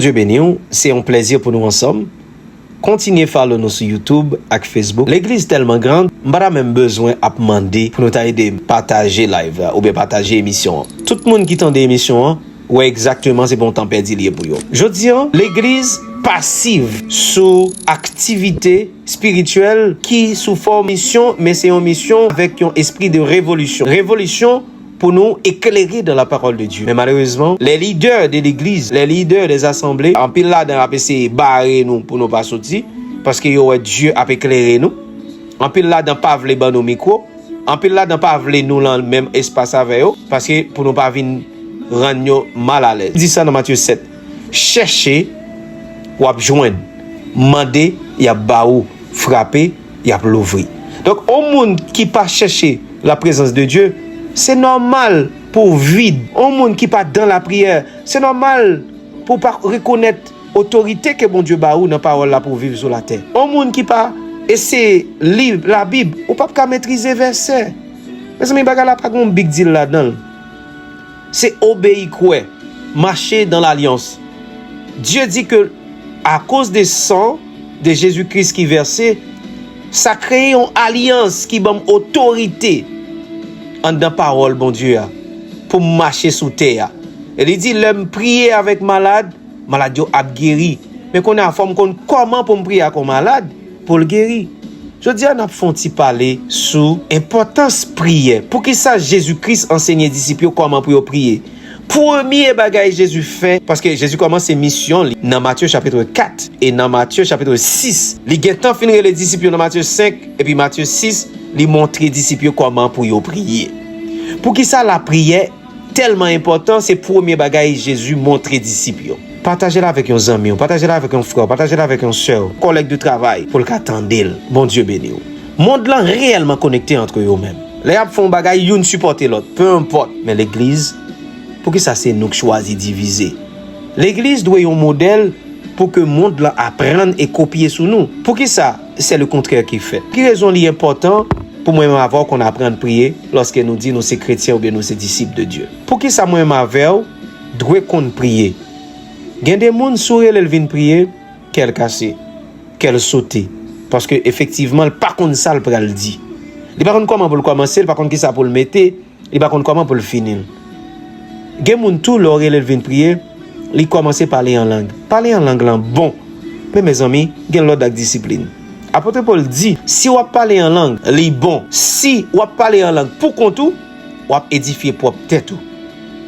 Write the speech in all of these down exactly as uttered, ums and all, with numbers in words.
Dye beni w, se yon plèzi pou nou ansanm. Kontinye follow nou sou YouTube ak Facebook. Legliz tèlman gran, m pa ta menm bezwen ap mande pou nou ta ede m pataje live la oubyen pataje emisyon an. Tout moun ki tande emisyon an, wè egzakteman se pa yon tan pèdi li ye pou yo. Jodi an, legliz pasiv sou aktivite espirityèl ki sou fòm misyon, men se yon misyon avèk yon espri de revolisyon. Revolisyon pou nou éclairés dans la parole de Dieu. Men malerezman, les leaders de legliz, les leaders des assemblées, anpil ladan ap eseye bare nou pou nou pa soti, paske yo wè Dye ap eklere nou. Anpil ladan pa vle ban nou mikwo. Anpil ladan pa vle nou lan menm espas avè yo, paske pou nou pa vin rann yo malalèz. Di sa nan Matye sèt, chèche, w ap jwenn. Mande, y ap ba ou. Frape, y ap louvri. Donk, yon moun ki pa chèche la prezans de Dye, se nòmal pou w vid. Yon moun ki pa dan lapriyè, se nòmal pou w pa rekonèt otorite ke Bondye ba ou nan pawòl la pou w viv sou latè. Yon moun ki pa eseye li Labib, ou p ap ka metrize vèsè. Mezanmi, bagay la pa gen yon big deal ladan l. Se obeyi, kwè, mache dans l'alliance. Dieu dit que à cause de sang de Jésus-Christ ki vèse, sa kreye yon alyans ki ban m otorite anndan pawòl Bondye a pou m mache sou tè a. E li di, lè m priye avèk malad, malad yo ap geri. Men kounye a, fò m konn kòman pou m priye ak yon malad pou l geri. Jodi a, n ap fè yon ti pale sou enpòtans priyè. Poukisa Jezi Kris ansenye disip yo kòman pou yo priye? Premye bagay Jezi fè, paske Jezi kòmanse misyon li nan Matye chapit kat e nan Matye chapit sis. Li gentan fin rele disip yo nan Matye senk, epi Matye sis, li montre disip yo kòman pou yo priye. Poukisa lapriyè tèlman enpòtan, se premye bagay Jezi montre disip yo. Pataje l avèk yon zanmi w, pataje l avèk yon frè w, pataje l avèk yon sè w, kòlèg de travay, pou l ka tande l. Bondye beni w. Mond lan reyèlman konekte ant yo menm. Lè y ap fè yon bagay, youn sipòte lòt, pe enpòt. Men legliz, poukisa se nou k chwazi divize? Legliz dwe yon modèl pou ke mond lan aprann e kopye sou nou. Poukisa se le kontrè ki fèt? Ki rezon li enpòtan pou mwen menm avè w konn aprann priye lòske nou di nou se kretyen oubyen nou se disip de Dye? Poukisa mwen menm avè w dwe konn priye? Gen de moun, si w rele l vin priye, kè l kase, kè l sote. Paske efektivman, l pa konn sa l pral di. Li pa konn kòman pou l kòmanse, li pa konn kisa pou l mete, li pa konn kòman pou l fini l. Gen moun tou, lè w rele l vin priye, li kòmanse pale an lang. Pale an lang lan bon. Men mezanmi, gen lòd ak disiplin. Apot Pòl di, si w ap pale an lang, li bon. Si w ap pale an lang pou kont ou, w ap edifye pwòp tèt ou.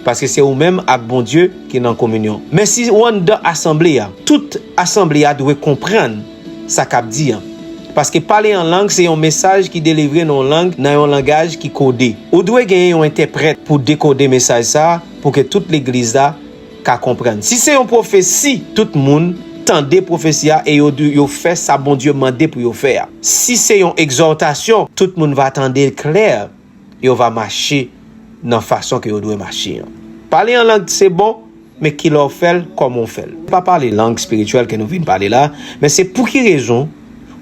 Paske se ou menm ak Bondye ki nan kominyon. Men si w anndan asanble a, tout asanble a dwe konprann sa k ap di an. Paske pale an lang se yon mesaj ki delivre nan yon lang, nan yon langaj ki kode. Ou dwe genyen yon entèprèt pou dekode mesaj sa a, pou ke tout legliz la ka konprann. Si se yon pwofesi, tout moun tande pwofesi a e yo, yo fè sa Bondye mande pou yo fè a. Si se yon egzòtasyon, tout moun va tande l klè, yo va mache nan fason ke yo dwe mache an. Pale an lang se bon, men kilè w fè l, kòman w fè l. Pa pale lang espirityèl ke nou vin pale la, men se pou ki rezon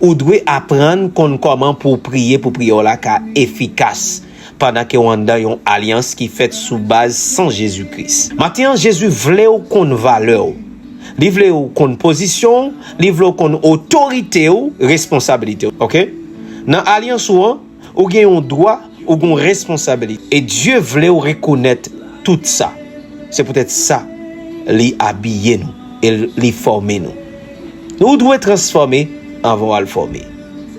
ou dwe aprann konn kòman pou w priye, pou priyè w la ka efikas, pandan ke w anndan yon alyans ki fèt sou baz san Jezi Kris. Maten an, Jezi vle w konn valè w. Li vle w konn pozisyon w, li vle w konn otorite w, responsablite w, oke? Nan alyans ou an, ou gen yon dwa, ou gen yon responsablite. E Dye vle w rekonèt tout sa. Se poutèt sa, li abiye nou e li fòme nou. Ou dwe transfòme anvan w al fòme.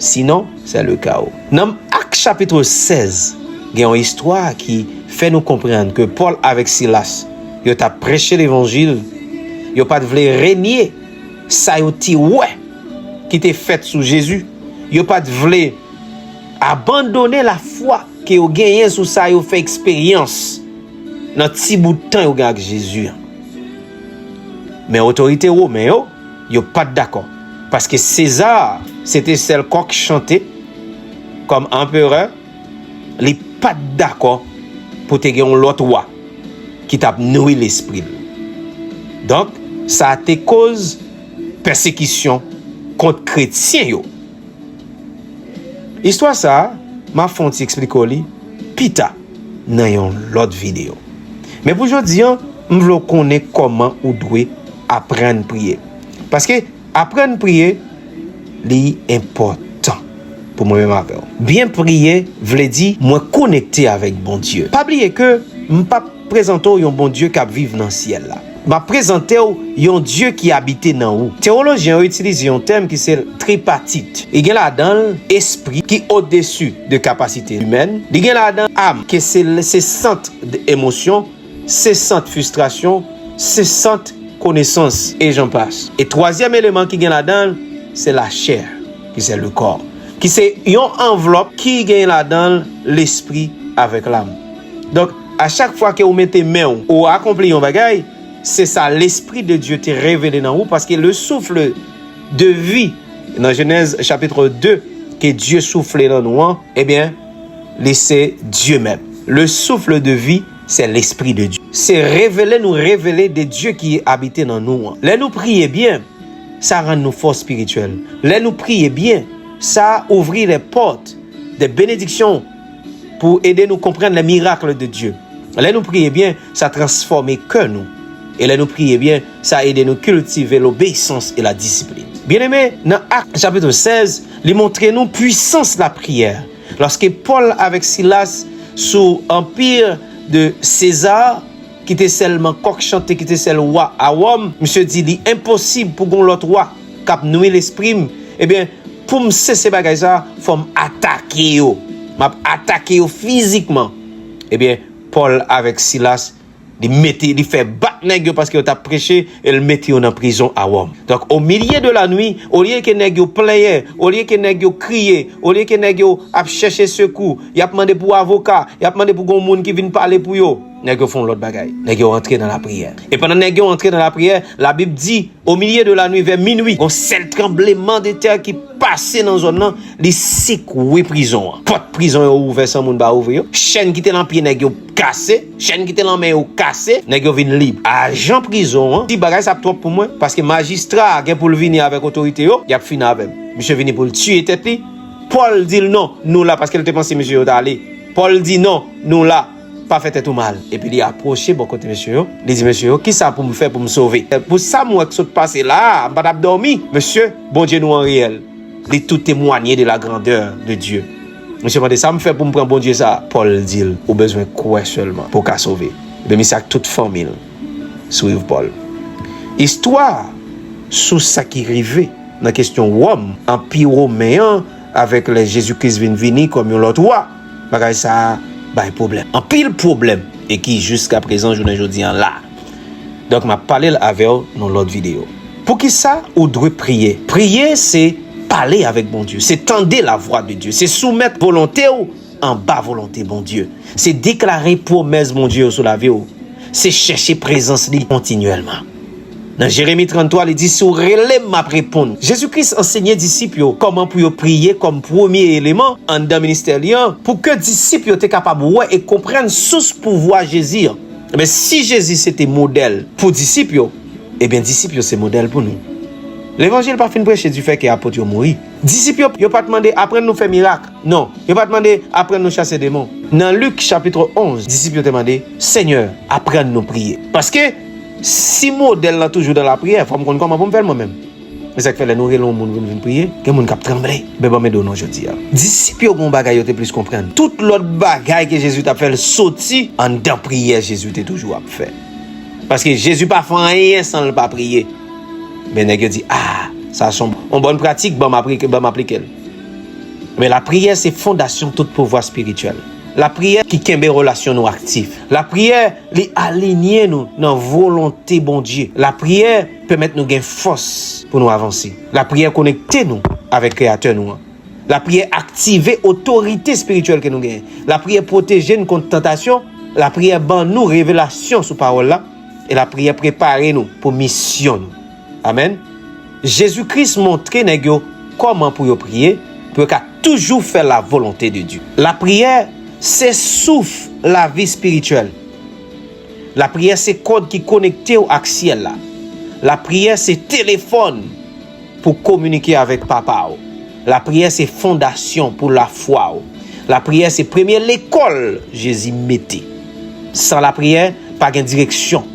Sinon, c'est le chaos. Nan Ak chapit sèz, gen yon istwa ki fè nou konprann ke Pòl avèk Silas, yo t ap preche levanjil, yo pa t vle renye sa yo te wè ki te fèt sou Jezi. Yo pa t vle abandone lafwa ke yo genyen sou sa yo fè eksperyans nan ti bout tan yo gen ak Jezi an. Men otorite women yo, yo pa t dakò. Paske Seza se te sèl kòk chante kòm anperè, li pa t dakò pou te gen yon lòt wa ki t ap nouri lespri l. Donk, sa te koz pèsekisyon kont kretyen yo. Istwa sa a, m ap fè yon ti eksplike w li pita nan yon lòt videyo. Men pou jodi an, m vle w konnen kòman ou dwe aprann priye. Paske aprann priye, li enpòtan pou mwen menm avè w. Byen priye vle di mwen konekte avèk Bondye. Pa bliye ke m p ap prezante w yon Bondye k ap viv nan syèl la. M ap prezante w yon Dye ki abite nan ou. Tewolojyen yo itilize yon tèm ki se tripatit. Li gen ladan l espri ki odesi de kapasite imèn. Li gen ladan am, ke se, se sant de emosyon, se sant fristrasyon, se sant konesans, e jan pas. E twazyèm eleman ki gen ladan l, se lachè, ki se le kò, ki se yon anvlòp ki gen ladan l lespri avèk lam. Donk, a chak fwa ke ou mete men w, ou akonpli yon bagay, se sa Lespri de Dye te revele nan ou, paske le souffle de vie, nan Jenèz chapit de, ke Dye soufle nan nou an, ebyen, li se Dye menm. Le souffle de vie, c'est l'Esprit de Dieu. Se revele nou revele de Dye ki abite nan nou an. Lè nou priye byen, sa rann nou fò espirityèl. Lè nou priye byen, sa ouvri les portes de bénédiction pou ede nou konprann les miracles de Dieu. Lè nou priye byen, sa transfòme kè nou. E lè nou priye byen, sa ede nou kiltive l'obéissance et la discipline. Byeneme, nan Ak chapit sèz, li montre nou pwisans lapriyè. Lòske Pòl avèk Silas sou anpi de Seza, ki te sèlman kòk chante, ki te sèl wa a Wòm, misye di li enposib pou gon lòt wa k ap nwi lespri m. Ebyen, pou m sese bagay sa, fò m atake yo. M ap atake yo fizikman. Ebyen, Pòl avèk Silas, li mete, li fè bat nèg yo paske yo t ap preche, e l mete yo nan prizon a Wòm. Donk, o milye de la nwi, olye ke nèg yo plenyen, olye ke nèg yo kriye, olye ke nèg yo ap chèche sekou, y ap mande pou avoka, y ap mande pou gon moun ki vin pale pou yo, nèg yo fè yon lòt bagay. Nèg yo antre nan lapriyè. E pandan nèg yo antre nan lapriyè, Labib di, o milye de la nwi, vè minwi, gon sèl tranbleman de tè ki pase nan zòn nan, li sekwe prizon an. Pòt prizon yo ouvè san moun pa ouvri yo. Chèn ki te nan pye nèg yo kase, chèn ki te nan men yo kase, nèg yo vin lib. Ajan prizon an di bagay sa ap twòp pou mwen, paske majistra a gen pou l vini avèk otorite yo, y ap fini avè m. Misye vini pou l tiye tèt li. Pòl di l non, nou la, paske l te panse mesye yo t ale. Pòl di non, nou la, pa fè tèt ou mal. Epi li apwoche bò kote mesye yo, li di mesye yo, kisa pou m fè pou m sove? Pou sa m wè k sot pase la a, m pa t ap dòmi. Mesye, Bondye nou an reyèl. Li tou temwanye de la grandeur de Dieu. Mesye mande, sa m fè pou m pran Bondye sa a? Pòl di l, ou bezwen kwè sèlman pou w ka sove. Ebyen, misye ak tout fanmi l swiv Pòl. Istwa sou sa ki rive nan kesyon Wòm, anpi women an, avèk lè Jezi Kris vin vini kòm yon lòt wa, bagay sa a bay pwoblèm. Anpil pwoblèm, e ki jiskaprezan, jounen jodi an la. Donk, m ap pale l avè w nan lòt videyo. Poukisa ou dwe priye? Priye, se pale avèk Bondye, se tande lavwa de Dye, se soumèt volonte w anba volonte Bondye, se deklare pwomès Bondye yo sou lavi w, se chèche prezans li kontinyèlman. Nan Jeremi tranntwa, li di, si w rele m, m ap reponn. Jezi Kris ansenye disip yo kòman pou yo priye kòm premye eleman anndan ministè li an, pou ke disip yo te kapab wè e konprann sous pouvwa Jezi an. Men si Jezi se te modèl pou disip yo, ebyen, disip yo se modèl pou nou. Levanjil pa fin preche difè ke apot yo mouri. Disip yo, yo pa t mande, aprann nou fè mirak. Non, yo pa t mande, aprann nou chase demon. Nan Lik chapit onz, disip yo te mande, Senyè, aprann nou priye. Paske, si modèl lan toujou nan lapriyè, fò m konn kòman pou m fè l mwen menm. E sa k fè lè nou rele yon moun pou l vin priye, gen moun k ap tranble. Men ban m ede w non jodi a. Disip yo gen yon bagay yo te plis konprann. Tout lòt bagay ke Jezi t ap fè, l soti anndan priyè Jezi te toujou ap fè. Paske Jezi pa fè anyen san l pa priye. Men nèg yo di, a, sa se yon, yon bòn pratik, ban m apri-, ban m aplike l. Men lapriyè se fondasyon tout pouvwa espirityèl. Lapriyè ki kenbe relasyon nou aktif. Lapriyè, li alinye nou nan volonte Bondye. Lapriyè pèmèt nou gen fòs pou nou avanse. Lapriyè konekte nou avèk Kreyatè nou an. Lapriyè aktive otorite espirityèl ke nou genyen. Lapriyè pwoteje n kont tantasyon. Lapriyè ban nou revelasyon sou pawòl la. E lapriyè prepare nou pou misyon nou. Amèn. Jezi Kris montre nèg yo kòman pou yo priye, pou yo ka toujou fè lavolonte de Dye. Lapriyè se souf lavi espirityèl. Lapriyè se kòd ki konekte w ak syèl la. Lapriyè se telefòn pou kominike avèk Papa w. Lapriyè se fondasyon pou lafwa w. Lapriyè se premye lekòl Jezi mete. San lapriyè, pa gen direksyon,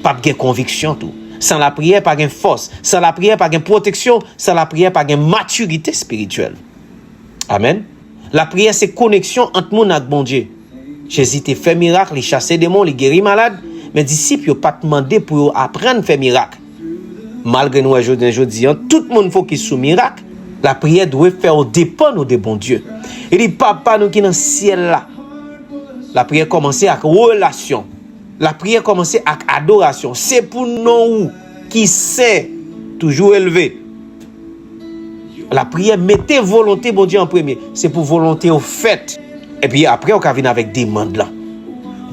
p ap gen konviksyon tou. San lapriyè, pa gen fòs. San lapriyè, pa gen pwoteksyon. San lapriyè, pa gen matirite espirityèl. Amèn. Lapriyè se koneksyon ant moun ak Bondye. Jezi te fè mirak, li chase demon, li geri malad, men disip yo pa t mande pou yo aprann fè mirak. Malgre nou wè jodi, jodi an, tout moun fokis sou mirak, lapriyè dwe fè w depann ou de Bondye. Li di, Papa nou ki nan syèl la. Lapriyè kòmanse ak relasyon. Lapriyè kòmanse ak adorasyon. Se pou non ou ki sen toujou elve. Lapriyè mete volonte Bondye an premye. Se pou volonte w fèt. Epi apre, w ka vin avèk demann lan.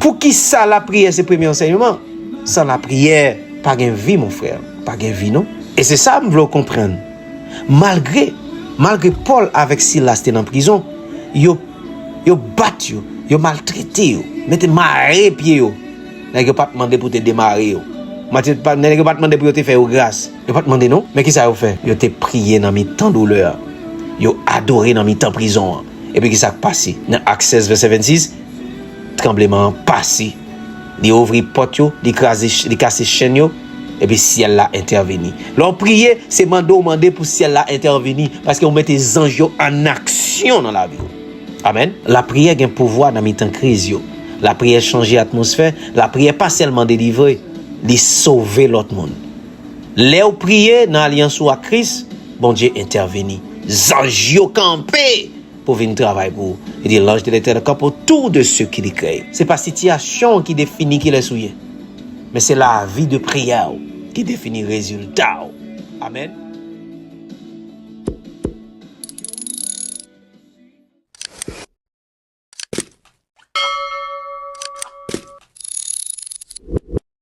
Poukisa lapriyè se premye ansèyman? San lapriyè, pa gen vi, mon frè. Pa gen vi, non. E se sa m vle w konprann. Malgre, malgre Pòl avèk Silas te nan prizon, yo, yo bat yo, yo maltrete yo, mete mare pye yo. Nèg yo pa t mande pou te demare yo. Mati-, pa, nèg yo pa t mande pou yo te fè yo gras. Yo pa t mande non. Men kisa yo fè? Yo te priye nan mitan doulè a. Yo adore nan mitan prizon an. Epi kisa k pase? Nan Ak sèz, vèsè vennsis, tranbleman an pase. Li ouvri pòt yo, li kraze, li kase chenn yo, epi syèl la entèveni. Lè w priye, se mande w mande pou syèl la entèveni, paske w mete zanj yo an aksyon nan lavi w. Amèn. Lapriyè gen pouvwa nan mitan kriz yo. Lapriyè chanje atmosfè. Lapriyè pa sèlman delivre, li sove lòt moun. Lè w priye nan alyans ou ak Kris, Bondye entèveni. Zanj yo kanpe pou vin travay pou ou. Li di, L'ange de l'Éternel campe autour de ceux qui le craignent. Se pa sitiyasyon w ki defini kilès ou ye, men se lavi de priyè w ki defini rezilta w. Amèn.